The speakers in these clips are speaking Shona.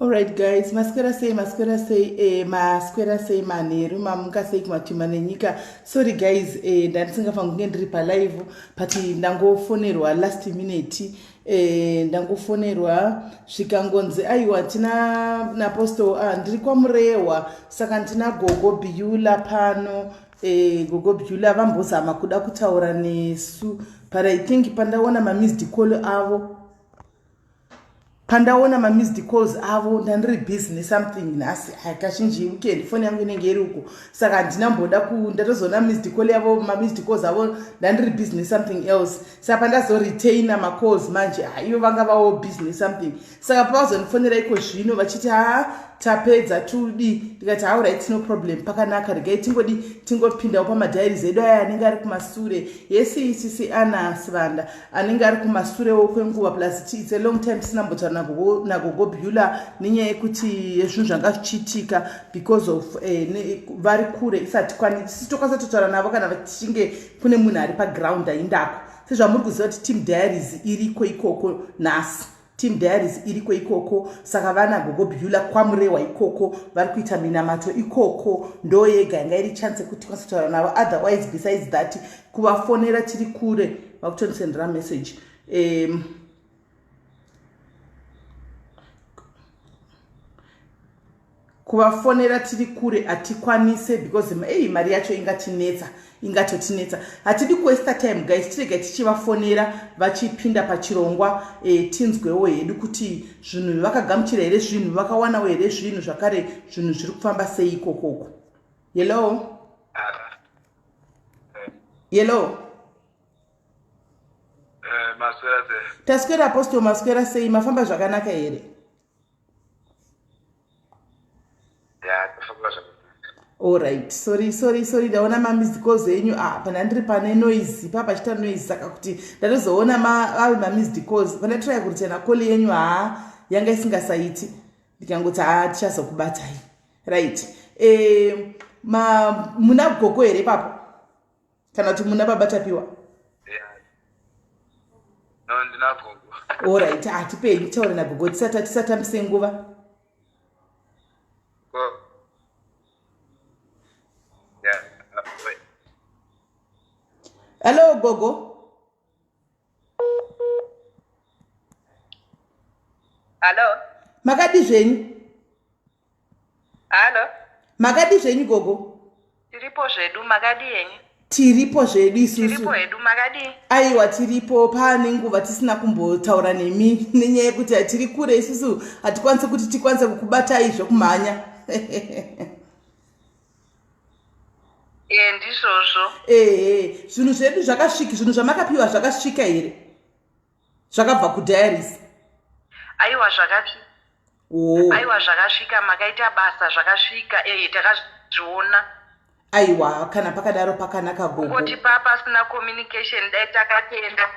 Alright guys, maswera sei, maswera sei, eh, maswera sei manheru, mamuka sei kumatima nenyika. Sorry guys, eh, ndandisingafangi kunge ndiri palive, but ndangofonerwa last minute. Eh, ndangofonerwa zvikangonzi aiwa tina napostle ah, ndiri kwamurehwa saka ndina gogo Biyula pano. Eh, gogo Biyula vambozama kuda kutaura nesu, but I think pandaona mamissed call avo pandaona mamissed calls avo ndandiri busy nesomething nhasi. Kazhinji weekend foni yangu inenge iri uko, saka handina mboda ku ndatozoona missed call yavo, mamissed calls avo, ndandiri busy nesomething else. Saka pandazoretaina macalls manje, ivo vanga vawo busy nesomething. Saka pavazondifonera iko zvino vachiti, "Ha, tapedza, tudi," ndikati, "Alright, no problem, pakanaka, regai tingodi tingopindawo pamadiaries edu aya anenge ari kumasure." Yesi sisi Ana Sivanda anenge ari kumasurewo kwenguva, plus it's a long time tisina mbotaura nagogo Bula nenyaya yekuti yezvinhu zvanga zvichiitika because of vari kure, isati isi tokwanisa totaura navo kana tichinge kune munhu ari paground aindako. Sezvamuri kuziva kuti Team Diaries iriko ikoko nhasi, Team Diaries iriko ikoko. Saka vana gogo Bula kwaMurehwa ikoko vari kuita minamato ikoko, ndo yega yanga iri chance yekuti tikwanise kutaura navo. Otherwise, besides that, kuvafonera tiri kure, vakutondisendera message kuvafonera tiri kure hatikwanise because ei, mari yacho ingatinetsa, ingatotinetsa. Hatidi kuwaster time guys, tirege tichivafonera vachipinda pachirongwa, tinzwewo hedu kuti zvinhu vakagamuchira here, zvinhu vakawanawo here, zvinhu zvakare, zvinhu zviri kufamba sei ikokoko. Hello, hello. Maswera sei? Taswera apostle, maswera sei? Mafamba zvakanaka here? Ya, tafamba zvakanaka. Alright, sorry, sorry, sorry, ndaona mamissed calls enyu. Ah, pana ndiri pane noise pa pachita noise, saka kuti ndatozoona ave mamissed calls. Pandatraya kuritena call yenyu, haa, yanga isingasaiti, ndikangoti, "Haa, tichazokubatai." Right, ma muna gogo here ipapo kana kuti muna baba Tapiwa? No, ndina gogo. Alright, hatipei taure nagogo tisatambise nguva. Go. Yeah, wait. Hello gogo. Hallo. Makadi zvenyu? Hallo. Makadi zvenyu gogo? Tiripo zvedu, makadi henyu? Tiripo zvedu isusu. Tiripo hedu, makadi? Aiwa, tiripo. Paane nguva tisina kumbotaura nemi nenyaya yekuti tiri kure isusu, hatikwanisi kuti tikwanise kukubatai zvekumhanya. E, ndizvozvo. Ehe, zvinhu zvedu zvakasvika, zvinhu zvamakapiwa zvakasvika here, zvakabva kudiaries? Aiwa, zvakasvika. Aiwa, zvakasvika, makaita basa, zvakasvika, ehe, takazviona. Aiwa, kana pakadaro pakanaka gogo. Kungoti pa pasina communication, dai takatenda.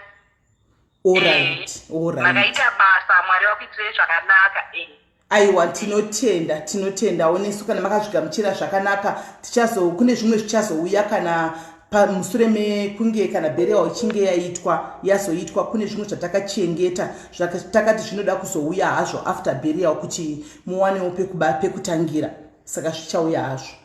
Alright, alright. Makaita basa, Mwari vakuitirei zvakanaka, e. Aiwa, tinotenda, tinotendawo nesu kana makazvigamuchira zvakanaka. Tichazo kune zvimwe zvichazouya kana pamusure mekunge kana burial ichinge yaitwa, yazoitwa. Kune zvimwe zvatakachengeta takati zvinoda kuzouya hazvo after burial kuti muwanewo pekutangira, saka zvichauya hazvo.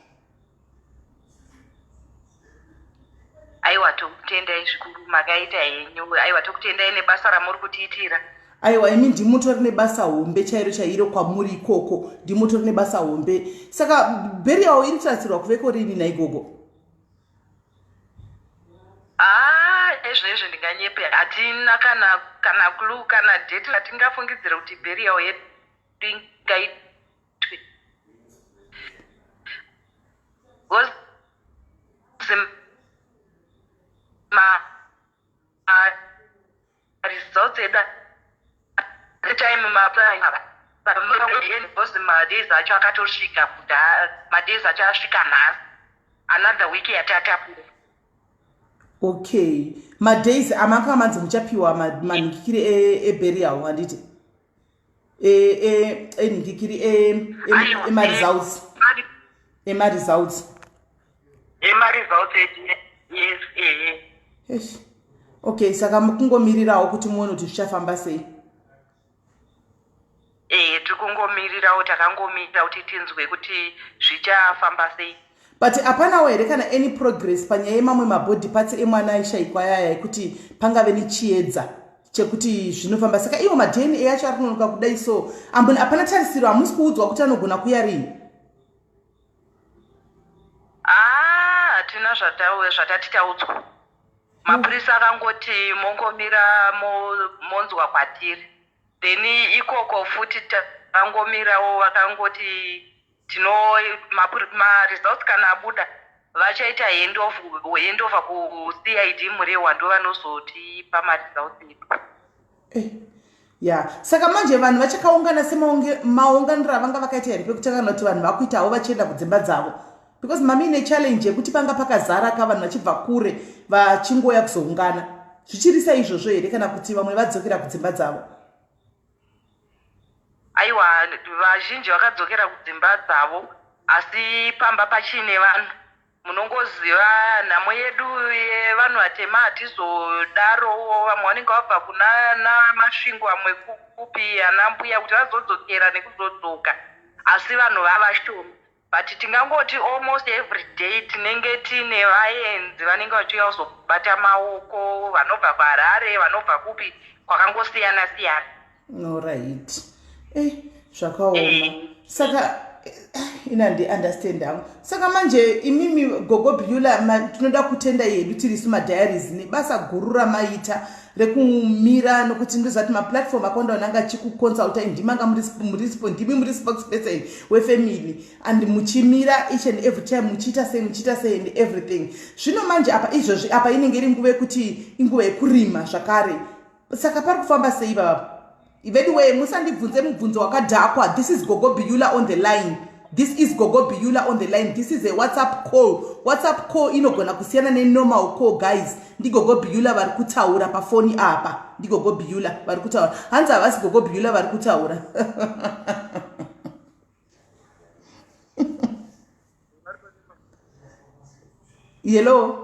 Aiwa, tokutendai zvikuru, makaita henyu. Aiwa, tokutendai nebasa ramuri kutiitira. Aiwa, imi ndimutori nebasa hombe chairo chairo kwamuri ikoko, ndimutori nebasa hombe. Saka burial iri kutarisirwa kuveko rini naigogo? Ah, ezvezvi ndinganyepe, hatina kana clue kana date ratingafungidzira kuti burial yedu ingaitwe because ma results edu time because madays acho akatosvika kudhara, madays acho asvika nhasi, another week yatatapuwa. Okay, madays amanga manzi muchapiwa manhingikiri eburial, handiti? Enhingikiri emaresults, emaresults. Emaresults edu, yes, ehe. Eish. Okay, saka mukungomirirawo kuti muone kuti zvichafamba sei. Ehe, tiri kungomirirawo, takangomirira kuti tinzwe kuti zvichafamba sei. But hapanawo here kana any progress panyaya yemamwe mabody parts emwana aishaikwa ayaya ekuti pangave nechiedza chekuti zvinofamba? Saka iwo maDNA acho ari kunonoka kudai, so amboni hapana tarisiro, hamusi kuudzwa kuti anogona kuya rini? Ah, hatina zvatati taudzwa. Mapurisa akangoti mongomira monzwa kwatiri. Then ikoko futi takangomirawo, vakangoti tino maresults kana abuda vachaita handover kuCID Murehwa, ndo vanozotipa maresults edu. Ya, saka manje vanhu vachakaungana semaunganiro avanga vakaita here pekutanga, kana kuti vanhu vakuitawo vachienda kudzimba dzavo? Because mami nechallenge yekuti panga pakazara ka, vanhu vachibva kure vachingoya kuzoungana. Zvichiri saizvozvo here, kana kuti vamwe vadzokera kudzimba dzavo? Aiwa, vazhinji vakadzokera kudzimba dzavo, asi pamba pachine vanhu. Munongoziva nhamo yedu yevanhu vatema, hatizodarowo. Vamwe vanenge vabva kuna naMasvingo, vamwe kupi, ana mbuya kuti vazodzokera nekuzodzoka, asi vanhu vavashoma. But tingangoti almost every day tinenge tiine vaenzi vanenge vachiuya kuzobata maoko, vanobva kuHarare, vanobva kupi, kwakangosiyana siyana. Alright, zvakaoma. Saka ina ndiunderstand hangu. Saka manje imimi Gogo Beulah, tinoda kutenda yedu tirisu madiaries nebasa guru ramaita rekumira, nokuti ndozati maplatform akawanda vananga achikuconsultai, ndimanga ndimi muri spokesperson wefamily and muchimira each and every time, muchiita sei, muchiita sei and everything. Zvino manje apa izvozvi apa inenge iri nguva yekuti inguva yekurima zvakare. Saka pari kufamba sei baba veduwe? Musandibvunze mubvunzo wakadhakwa. This is Gogo Beulah on the line. This is Gogo Beulah on the line. This is a WhatsApp call. WhatsApp call inogona kusiyana nenormal call, guys. NdiGogo Beulah vari kutaura pafoni apa. NdiGogo Beulah vari kutaura. Hanzi havasi Gogo Beulah vari kutaura. Hello?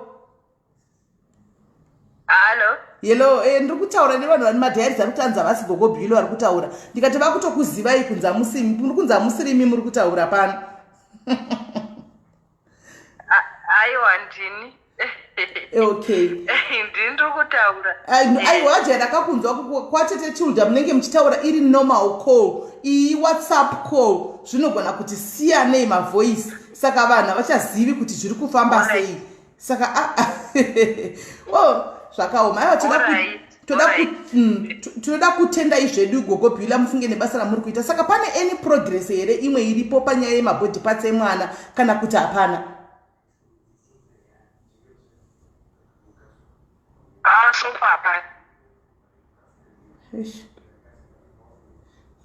Hallo. Hello, ndiri kutaura nevanhu vane madiaries ari kuti anzi havasi Gogo Beulah vari kutaura. Ndikati vakutokuzivai kunzi muri kunzi hamusirimi muri kutaura pano. Aiwa, ndini. Okay. Ndini ndiri kutaura. Aiwa, ajaira kakunzwa kwatete Tilda munenge muchitaura iri normal call. Iyi WhatsApp call, zvinogona kuti siyanei mavoice, saka vanhu havachazivi kuti zviri kufamba sei. Saka oh, zvakaoma. Aiwa, tinoda kutendai zvedu, Gogo Beulah, mufunge nebasa ramuri kuita. Saka pane any progress here imwe iripo panyaya yemabody parts emwana, kana kuti hapana? Ah, so far hapana. Eish.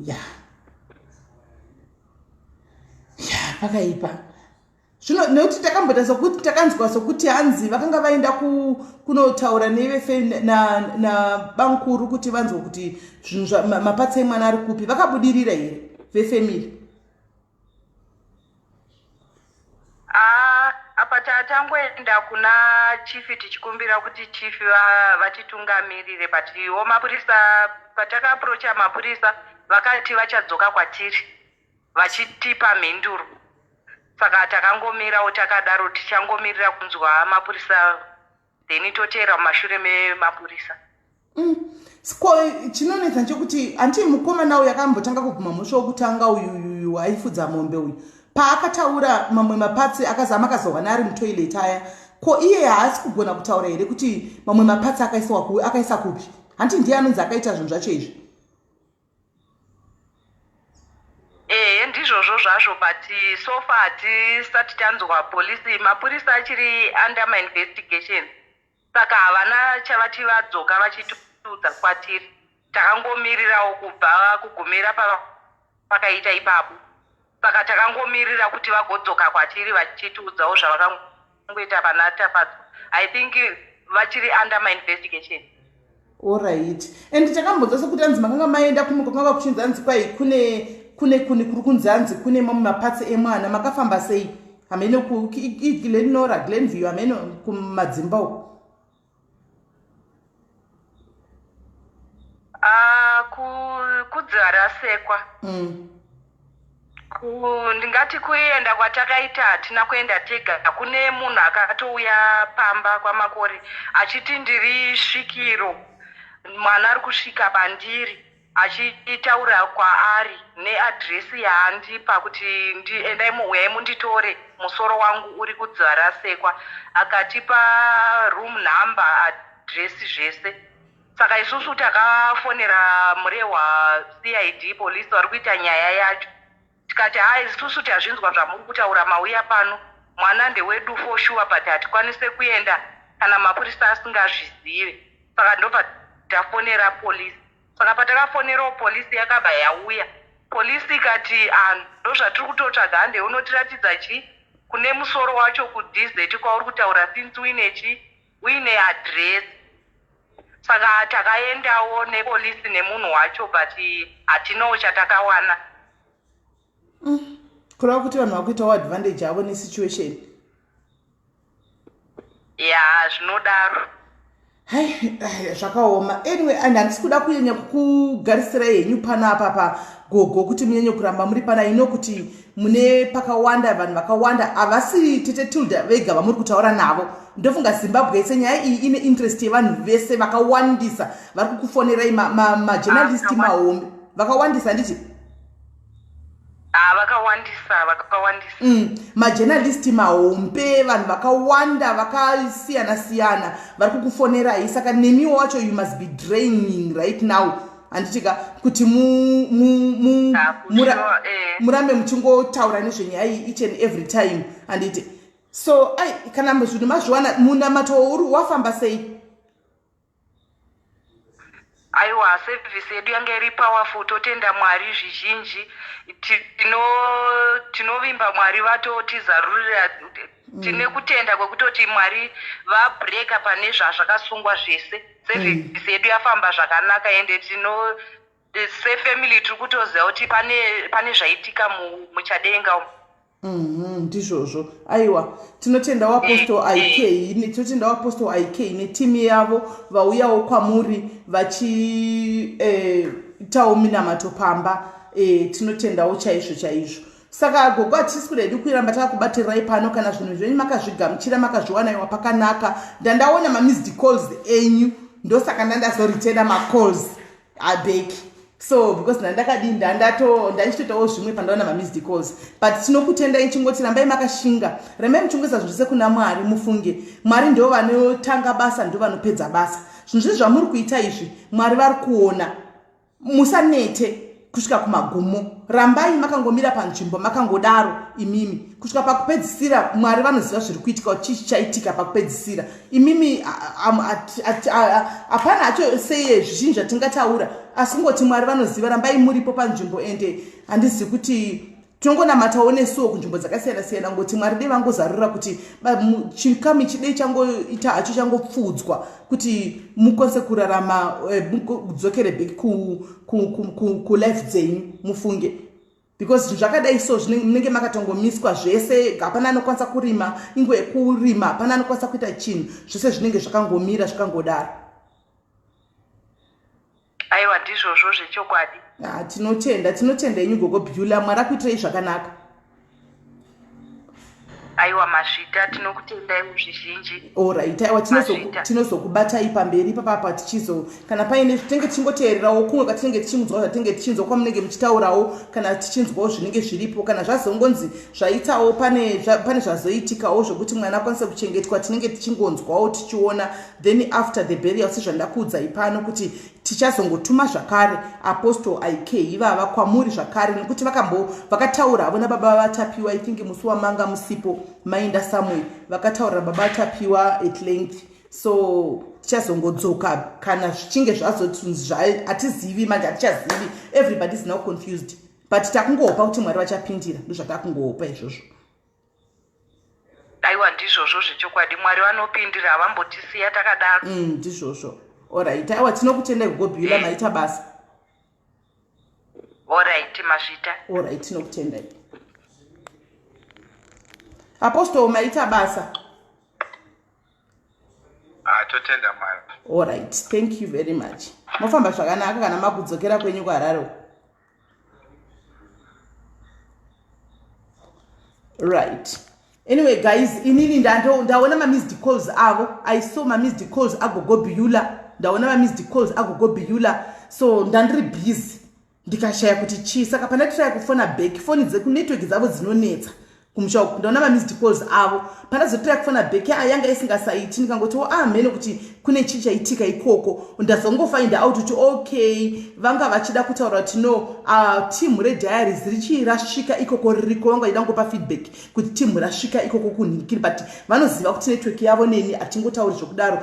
Ya, pakaipa zvino, nekuti takamboita sokuti takanzwa sokuti hanzi vakanga vaenda kunotaura nevefe nabankuru kuti vanzwe kuti zvinhu maparts emwana ari kupi. Vakabudirira here vefamily? Ah, apa tatangoenda kuna chief tichikumbira kuti chief vatitungamirire, but iwo mapurisa, patakaapproacha mapurisa, vakati vachadzoka kwatiri vachitipa mhinduro. Saka takangomirawo takadaro, tichangomirira kunzwa mapurisa, then toteera mumashure memapurisa. Ko chinonetsa nchekuti hanti mukomana uyu akambotanga kubvuma mhosva wokutanga, uyuyuyu aifudza mombe uyu, paakataura mamwe maparts akazama akazowana ari mutoilet aya, ko iye haasi kugona kutaura here kuti mamwe maparts akaisa kupi? Hanti ndiye anonzi akaita zvinhu zvacho izvi? Ehe, ndizvozvo zvazvo, but so far hatisati tanzwa polisi. Mapurisa achiri under mainvestigation, saka havana chavati vadzoka vachitiudza kwatiri. Takangomirirawo kubva kugumira pavakaita ipapo, saka takangomirira kuti vagodzoka kwatiri vachitiudzawo zvavakangoita pana Tafadzwa. I think vachiri under mainvestigation. Alright, and takambonzwa sekuti anzi makanga maenda kumwe kwakanga kuchinzi anzi kwai kune kuri kunzi anzi kune mamwe maparts emwana. Makafamba sei? Hamene Glenora, Glenview, hamene kumadzimba uko. Ah, Kudzivarasekwa. Ndingati kuenda kwatakaita hatina kuenda tega. Kune munhu akatouya pamba kwaMakore achiti ndiri svikiro, mwana ari kusvika pandiri achitaura kwaari neadhiresi yaandipa kuti endai uyai munditore, musoro wangu uri kuDzivarasekwa. Akatipa room number, adhiresi, zvese. Saka isusu takafonera Murehwa CID police vari kuita nyaya yacho, tikati, "Hai, isusu tazvinzwa zvamuri kutaura, mauya pano, mwana ndewedu for sure, but hatikwanise kuenda kana mapurisa asingazvizive." Saka ndobva tafonera polisi. Saka patakafonerawo polisi, yakabva yauya polisi ikati, "Ah, ndo zvatiri kutotsvaga, hande unotiratidza chi kune musoro wacho kuDZ kwauri kutaura, since uine chi uine adhiresi." Saka takaendawo nepolisi nemunhu wacho, but hatinawo chatakawana. Kureva kuti vanhu vakuitawo advantage avo nesituation. Ya, zvinodaro. Hai, zvakaoma. Anyway, and handisi kuda kunyanya kukugarisirai henyu panapa pagogo kuti munyanye kuramba muri pana ino, kuti mune pakawanda vanhu vakawanda. Havasi tete Tilda vega vamuri kutaura navo. Ndofunga Zimbabwe yese, nyaya iyi ine interest yevanhu vese vakawandisa vari kukufonerai, majournalist mahombe vakawandisa, handiti? Ah, vakawandisa, vakawandisa. Majournalist mahombe, vanhu vakawanda vakasiyana siyana vari kukufonerai. Saka nemiwo wacho you must be draining right now, handitika, kuti Ah, sure. Murambe muchingotaura nezvenyaya iyi each and every time, handiti? So ai, kana zvinhu mazviwana, munamato uri wafamba sei? Aiwa, sevhisi yedu yanga iri powerful. Totenda Mwari zvizhinji. Tinovimba Mwari vatotizarurira. Tine kutenda kwekutoti Mwari vabreaka pane zvazvakasungwa zvese. Sevhisi yedu yafamba zvakanaka, ende tino sefamily tiri kutoziva kuti pane zvaitika muchadenga umu. Ndizvozvo. Aiwa, tinotendawo Apostle IK, tinotendawo Apostle IK netimu yavo vauyawo kwamuri vachiitawo minamato pamba. Tinotendawo chaizvo chaizvo. Saka gogo, hatisi kuda hedu kuiramba takakubatirai pano. Kana zvinhu zvenyu makazvigamuchira, makazviwanaiwa pakanaka. Ndandaona mamissed calls enyu, ndosaka ndandazoreturna macalls aback, so because ndandakadii, ndandato ndandichitoitawo zvimwe pandaona mamissed calls. But tinokutendai, chingoti rambai makashinga, rambai muchingoisa zvinhu zvese kuna Mwari. Mufunge, Mwari ndo vanotanga basa, ndo vanopedza basa. Zvinhu zvese zvamuri kuita izvi, Mwari vari kuona. Musanete kusvika kumagumo. Rambai makangomira panzvimbo makangodaro imimi kusvika pakupedzisira. Mwari vanoziva zviri kuitika, kuti chii chichaitika pakupedzisira. Imimi hapana hacho seye zvizhinji zvatingataura, asi kungoti Mwari vanoziva. Rambai muripo panzvimbo. Ende handizivi kuti tinongonamatawo nesuwo kunzvimbo dzakasiyana siyana, ngoti Mwari dei vangozarura kuti chikamu ichi dei changoita hacho changopfuudzwa kuti mukwanise kurarama, mudzokere back kulife dzenyu. Mufunge, because zvinhu zvakadai so munenge makatongomiswa zvese. Hapana anokwanisa kurima, inguva yekurima, hapana anokwanisa kuita chinhu. Zvese zvinenge zvakangomira zvakangodaro. Aiwa, ndizvozvo zvechokwadi. Ah, tinotenda, tinotenda inyu gogo Bula. Mwari akuitirei zvakanaka. Aiwa, mazvita, tinokutendai muzvizhinji. Alright, aiwa, tinozokubatai pamberi ipapapa tichizo kana paine tinenge tichingoteererawo kumwe kwatinenge tichinzwa zvatinenge tichinzwa kwamunenge muchitaurawo, kana tichinzwawo zvinenge zviripo. Kana zvazongonzi zvaitawo pane zvazoitikawo zvokuti mwana akwanise kuchengetwa, tinenge tichingonzwawo, tichiona. Then after the burial, sezvandakuudzai pano kuti tichazongotuma zvakare Apostle IK ivava kwamuri zvakare, nekuti vakambo vakataura havo nababa vaTapiwa. I think musi wamanga musipo, mainda somewhere, vakataurira baba vaTapiwa at length. So tichazongodzoka kana zvichinge zvazoti hatizivi manje, hatichazivi. Everybody is now confused, but takungohopa kuti Mwari vachapindira. Ndozvatakungohopa izvozvo. Aiwa, ndizvozvo zvechokwadi. Mwari vanopindira, havambotisiya takadaro. Ndizvozvo. Alright, aiwa, tinokutendai gogo Bula, maita basa. Alright, mazvita. Alright, tinokutendai. Apostle, maita basa. Ah, totenda Mwari. Alright, thank you very much. Mofamba zvakanaka kana makudzokera kwenyu kuHarare. Right. Anyway guys, inini ndaona ma-missed calls avo. I saw ma-missed calls agogo Beulah. Ndaona ma-missed calls agogo Beulah. So ndandiri busy. Ndikashaya kuti chii, saka pandatiraya kufona back, foni dzekunetwork dzavo dzinonetsa kumusha uku. Ndaona mamissed calls avo, pandazotiraya kufona back yanga isingasaiti. Ndikangoti o ah, mhene kuti kune chii chaitika ikoko. Ndazongofind out kuti okay, vanga vachida kutaura kuti no, team rediaries richii rasvika ikoko, ririko. Vanga vachida kungopa feedback kuti team rasvika ikoko kunhikiri, but vanoziva kuti network yavo neni hatingotauri zvokudaro,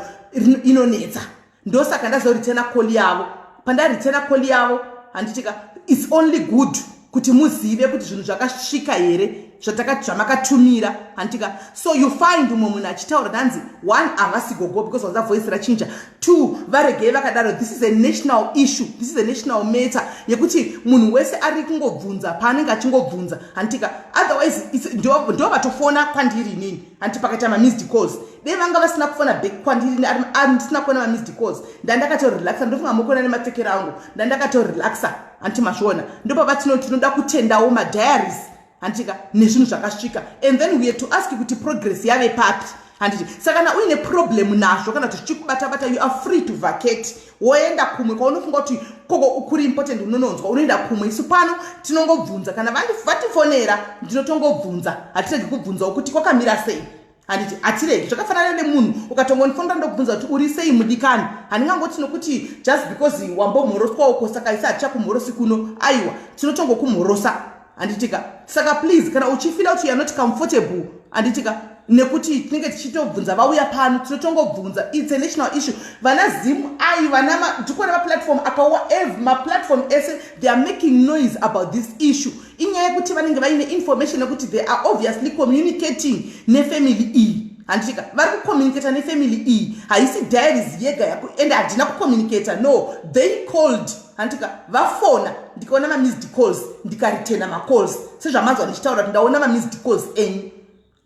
inonetsa. Ndosaka ndazoritena call yavo. Pandaritena call yavo, handitika, it's only good kuti muzive kuti zvinhu zvakasvika here zvamakatumira, handitika. So you find umwe munhu achitaura ndanzi one, havasi gogo, because wanza voice rachinja. Two, varegei vakadaro. This is a national issue, this is a national matter yekuti munhu wese ari kungobvunza paanenge achingobvunza, handitika. Otherwise ndo vatofona kwandiri inini, handiti, pakaita mamissed calls. Dei vanga vasina kufona back kwandiri, ndisina kuona mamissed calls, ndandakatorelaxa. Ndofunga mukuona nemapfekero angu, ndandakatorelaxa, handiti mazviona. Ndopa tinoda kutendawo madiaries, handitika, nezvinhu zvakasvika. And then we had to ask kuti progress yave papi, handiti. Saka kana uine problem nazvo, kana kuti zvichikubata-bata, you are free to vacate, woenda kumwe kwaunofunga kuti koko kuri important, unononzwa, unoenda kumwe. Isu pano tinongobvunza. Kana vatifonera, ndinotongobvunza, hatiregi kubvunzawo kuti kwakamira sei, handiti, hatiregi. Zvakafanana nemunhu ukatongondifonera, ndokubvunza kuti uri sei mudikani. Handingangoti nokuti just because wambomhoroswa uko, saka isi hatichakumhorosi kuno. Aiwa, tinotongokumhorosa, handitika. Saka please, kana uchifeela kuti you are not comfortable, handitika, nekuti tinenge tichitobvunza, vauya pano tinotongobvunza. It's a national issue. Vana Zim ai, vana ndikuona maplatform akawa, maplatform ese, they are making noise about this issue. Inyaya yekuti vanenge vaine information yekuti they are obviously communicating nefamily iyi, handitika. Vari kucommunicata nefamily iyi, haisi diaries yega, and handina kucommunicata. No, they called, handitika, vafona, ndikaona mamissed calls, ndikaritena macalls sezvamanzwa ndichitaura kuti ndaona mamissed calls enyu,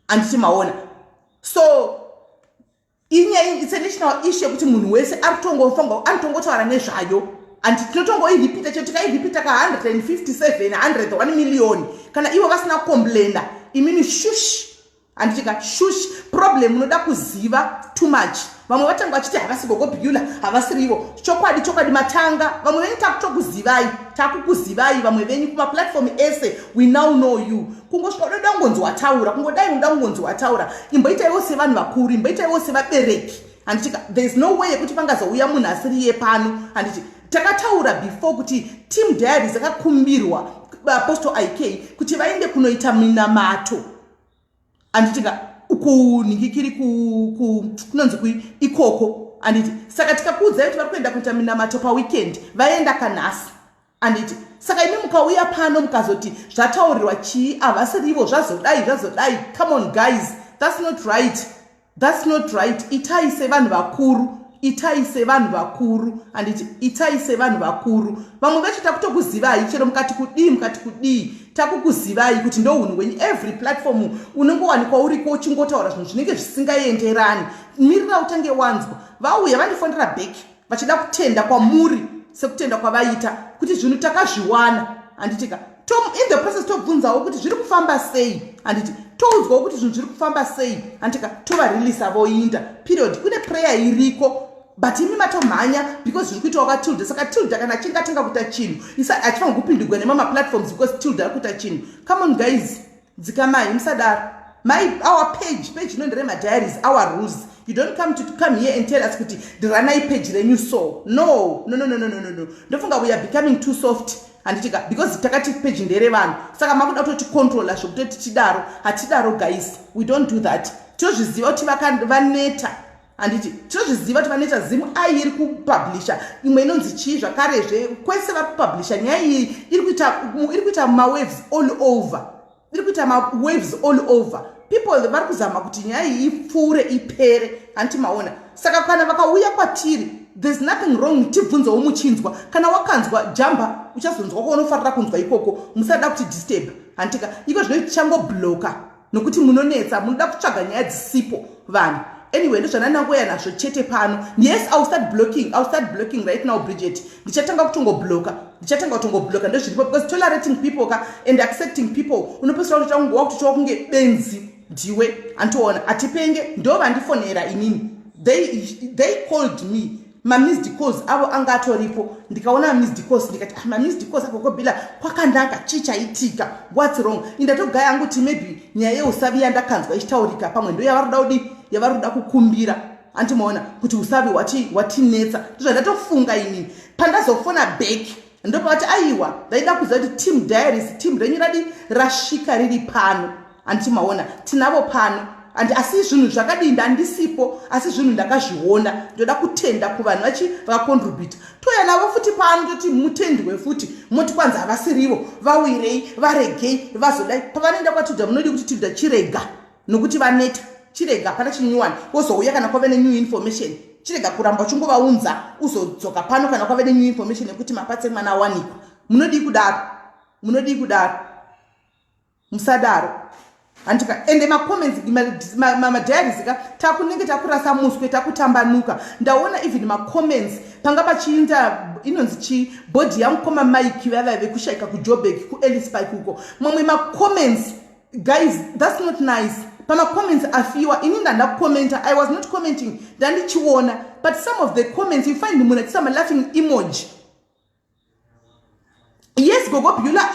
handiti maona. So inyaya, it's a national issue yekuti munhu wese ari kutongotaura nezvayo, and tinotongoiripita chero tikairipita ka157 101 million. Kana ivo vasina kucomplaina, imimi shush, handitika, shush. Problem, unoda kuziva too much. Vamwe vatanga vachiti havasi gogo Beulah, havasirivo. Chokwadi, chokwadi matanga. Vamwe venyu takutokuzivai, takukuzivai vamwe venyu kumaplatform ese. We now know you. Kungosvika unoda kungonzi wataura, kungodai unoda kungonzi wataura. Imboitaiwo sevanhu vakuru, imboitaiwo sevabereki, handitika. There is no way yekuti pangazouya munhu asiriye pano, handiti. Takataura before kuti team diaries akakumbirwa Apostle Ik kuti vaende kunoita minamato, handitika, kunhingikiri, kunonzi kui ikoko, handiti. Saka tikakuudzai kuti vari kuenda kuita minamato paweekend, vaenda kanhasi, handiti. Saka imi mukauya pano mukazoti zvataurirwa chii, havasirivo, zvazodai, zvazodai, come on guys, that's not right, that's not right. Itai sevanhu vakuru, itai sevanhu vakuru, handiti, itai sevanhu vakuru. Vamwe vacho takutokuzivai, chero mukati kudii, mukati kudii, takukuzivai kuti ndo unhu hwenyu. Every platform unongowanikwa uriko uchingotaura zvinhu zvinenge zvisingaenderani. Mirira utange wanzwa. Vauya vandifonera back vachida kutenda kwamuri sekutenda kwavaita kuti zvinhu takazviwana, handitika. In the process tobvunzawo kuti zviri kufamba sei, handiti. Toudzwawo kuti zvinhu zviri kufamba sei, handitika. Tovareleasa voinda, period. Kune prayer iriko, but imi matomhanya because zviri kuitawo kaTilda. Saka Tilda kana achinge atanga kuita chinhu, isa achifanira kupindugwa nemamaplatforms because Tilda ari kuita chinhu. Come on guys, dzikamai, musadaro. My, our page, page ino nderemadiaries, our rules. You don't come to come here and tell us kuti ndiranai page renyu. So no, no, no, no, no, no, no. Ndofunga we are becoming too soft, handitika, because takati page nderevanhu, saka makuda kutoticontrola zvekutoti tidaro. Hatidaro guys, we don't do that. Tinozviziva kuti vaneta, handiti. Tinozviziva kuti vaneta. Zimu ai iri kupublisha imwe inonzi chii zvakarezve, kwese vari kupublisha nyaya iyi iri kuita mawaves all over, iri kuita mawaves all over. People vari kuzama kuti nyaya iyi ipfuure, ipere, handiti maona. Saka kana vakauya kwatiri, there's nothing wrong, tibvunzewo muchinzwa. Kana wakanzwa jamba, uchazonzwa kwaunofarira kunzwa ikoko. Musada kuti disturb, handitika. Iko zvino tichangobloka nokuti munonetsa, munoda kutsvaga nyaya dzisipo vanhu. Anyway, ndozvandanangoya nazvo chete pano. Yes, Iwill start blocking, Iwill start blocking right now, Bridget. Ndichatanga kutongobloka, ndichatanga kutongobloka, ndozviripo, because tolerating people ka and accepting people, unopesera kuti tangowa kutochiwa kunge benzi ndiwe. Antoona atipenge, ndo vandifonera inini. They called me, mamissed calls avo anga atoripo. Ndikaona mamissed calls, ndikati, ah, mamissed calls aGogo Bhila, kwakanaka, chii chaitika? What's wrong? Indatogaya yangu kuti maybe nyaya yeusavi yandakanzwa ichitaurika, pamwe ndo yavari kuda kudi, yavari kuda kukumbira. Andimaona kuti usavi watinetsa, ndozvandatofunga inini. Pandazofona back, ndopavati aiwa, ndaida kuziva kuti team diaries, team renyu radi rasvika, riri pano. Handiti maona tinavo pano? And asi zvinhu zvakadii, ndandisipo, asi zvinhu ndakazviona. Ndoda kutenda kuvanhu vachi vakacontributa. Touya navo futi pano, toti mutendwe futi, moti kwanzi havasirivo, vawirei, varegei vazodai. Pavanoenda kwaTilda, munodi kuti Tilda chirega, nokuti vaneta, chirega, hapana chinyuwani. Wozouya kana kwave nenew information. Chirega kuramba uchingovaunza, uzodzoka pano kana kwave nenew information yekuti mapatse emwana awanikwa. Munodii kudaro? Munodii kudaro? Musadaro, handika. Ende macomments, madiaries ka, takunenge takurasa muswe, takutambanuka. Ndaona even macomments panga pachiinda inonzi chi body yamukoma Mike vava vekushayika kuJobek, kuEllis Park uko. Mamwe macomments, guys, that's not nice. Pamacomments afiwa, ini ndandakukomenta, I was not commenting, ndandichiona, but some of the comments you find munhu achiisa malaughing emoji. Yes, Gogo Bula,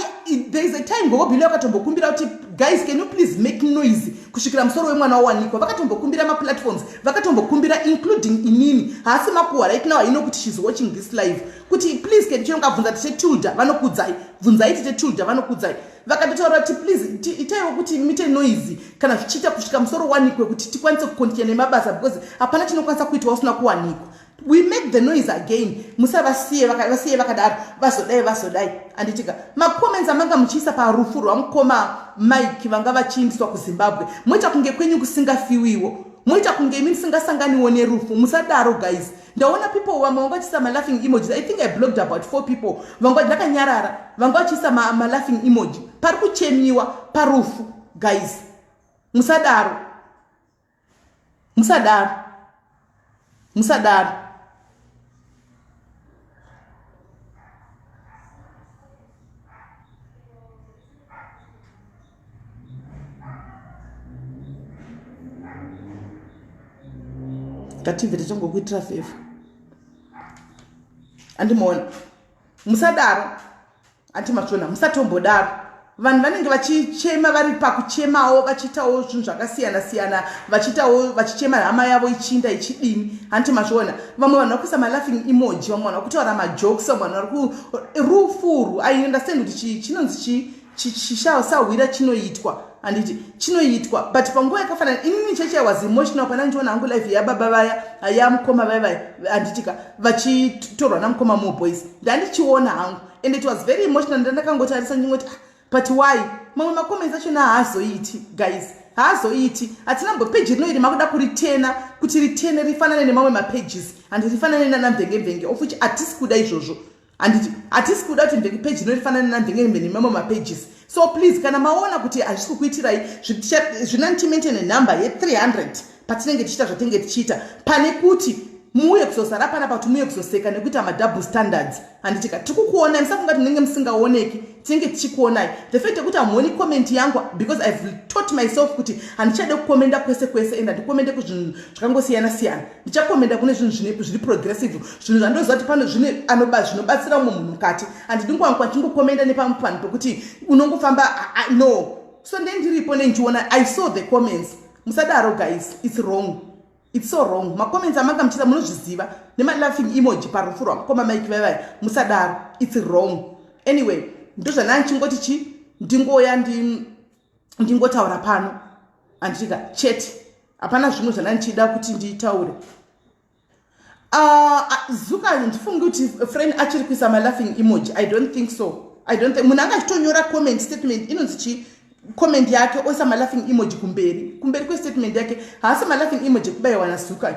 there is a time Gogo Bula vakatombokumbira kuti, "Guys, can you please make noise kusvikira musoro wemwana wawanikwa?" Vakatombokumbira maplatforms, vakatombokumbira, including inini. Haasi makuhwa right now, aino kuti she's watching this live, kuti please can chinongabvunza Tete Tilda, vanokudzai. Bvunzai Tete Tilda, vanokudzai. Vakatotaura kuti please, itaiwo kuti muite noise kana zvichiita kusvika musoro wanikwe, kuti tikwanise kucontinue nemabasa, because hapana chinokwanisa kuitwa usina kuwanikwa. We make the noise again. Musavasiye, vasiye vakadaro, vazodai, vazodai. Handitika macomments amanga muchiisa parufu rwamukoma Mike vanga vachiindiswa kuZimbabwe, moita kunge kwenyu kusingafiwiwo, moita kunge imi musingasanganiwo nerufu. Musadaro, guys. Ndaona people vamwe vanga vachiisa malaughing emojis. I think I blocked about four people vanga ndakanyarara, vanga vachiisa malaughing emoji pari kuchemiwa parufu. Guys, musadaro, musadaro, musadaro. Ngatibve tichangokuitira favor, andimaona. Musadaro, anti matsvona, musatombodaro. Vanhu vanenge vachichema, vari pakuchemawo, vachiitawo zvinhu zvakasiyana siyana, vachiitawo, vachichema hama yavo ichinda ichidini. Hanti mazviona? Vamwe vanhu vakuisa malaughing emoji, vamwe vanhu vakutaura majokes, vamwe vanhu vari kurufuru. I understand kuti chinonzi chisahwira chinoitwa, handiti chinoitwa, but panguva yakafanana, inini cheche was emotional pana ndichiona hangu live yababa vaya, yamukoma vaya vaya, handitika, vachitorwa namukoma Moboys. Ndandichiona hangu and it was very emotional. Ndandakangotarisa ndingoti, ah, but why? Mamwe macomments achona haazoiti, guys, haazoiti. Hatina mbopeji rino iri makuda kuritena kuti ritene rifanane nemamwe mapages, handi rifanane nanamvenge, of which hatisi kuda izvozvo, handiti? Hatisi kuda kuti mvenge peji rino rifanane namvenge nemamwe mapages. So please, kana maona kuti hazvisi kukuitirai, zvinantimente nenhamba ye300 patinenge tichiita zvatinenge tichiita, pane kuti muuye kuzozara panapa, kuti muuye kuzoseka nekuita madouble standards. Handitika tiri kukuonai, musafunga tinenge musingaoneki, tinenge tichikuonai. The fact yekuti hamuoni comment yangu, because I've taught myself kuti handichade kukomenda kwese kwese, and handikomende kuzvinhu zvakangosiyana siyana. Ndichakomenda kune zvinhu zviri progressive, zvinhu zvandoziva kuti pano zvine zvinobatsira umwe munhu mukati. Handidi nguva ndingokomenda nepamupanhu pekuti unongofamba, no. So ndendiripo, nendichiona, I saw the comments. Musadaro, guys, it's wrong, it's so wrong. Macomments amanga muchiita, munozviziva, nemalaughing emoji parufu rwamukoma Mike vaivai, musadaro, it's wrong. Anyway, ndozvandaa ndichingoti chi ndingoya ndingotaura pano, handitika chete, hapana zvimwe zvandandichida kuti nditaure. Zuka, ndifungi kuti friend achiri kuisa malaughing emoji. I don't think so. I don't think munhu anga achitonyora comment statement inonzi chi comment yake, oisa malaughing emoji kumberi, kumberi kwestatement yake. Haasi malaughing emoji ekubayiwa naZuka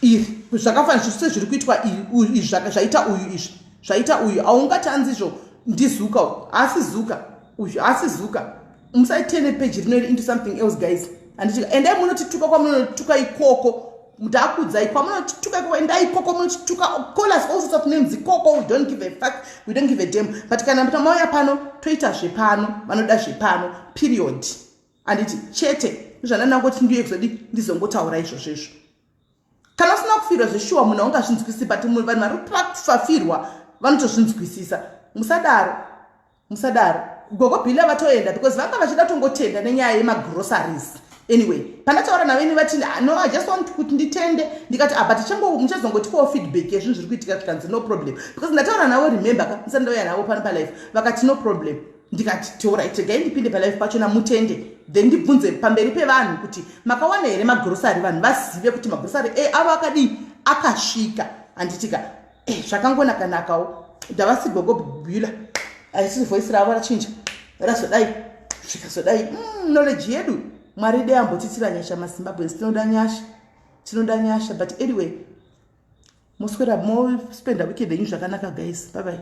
iri, zvakafanira sezviri kuitwa izvi, zvaita uyu, izvi zvaita uyu. Haungati anzizvo ndiZuka, haasi Zuka uyu, haasi Zuka. Musaitene peji rino iri into something else, guys. Handiti endai munotituka kwamunotuka ikoko. Ndakudzai, kwamunotituka ikoko, endai ikoko munotituka. Call us all sorts of names ikoko. We don't give a fuck, we don't give a damn. But kana mauya pano, toita zvepano, vanoda zvepano, period. Handiti chete zvandanangoti ndiye kuzodi ndizongotaura izvozvo izvo. Kana usina kufirwa zveshuwa, munhu aungazvinzwisisi, but vanhu vari kufafirwa vanotozvinzwisisa. Musadaro, musadaro. Gogo Bhila vatoenda because vanga vachida tongotenda nenyaya yemagroceries. Anyway, pandataura naveni vati, "No, I just want kuti nditende." Ndikati, "Apa muchazongotipawo feedback yezvinhu zviri kuitika." Zvikanzi, "No problem," because ndataura navo, remember ka, ndisati ndauya navo pano palive. Vakati, "No problem." Ndikati, "Alright, regai ndipinde palive pachona mutende, then ndibvunze pamberi pevanhu kuti makawana here magrosari, vanhu vazive kuti magrosari avo akadii, akasvika." Handitika zvakangonakanakawo. Ndavasi Gogo Bhula, aisi voice ravo rachinja, razodai, zvikazodai. Knowledge yedu, Mwari dei ambotitira nyasha. MaZimbabweans tinoda nyasha, tinoda nyasha. But anyway, moswera mospenda weekend yenyu zvakanaka, guys. Bye bye.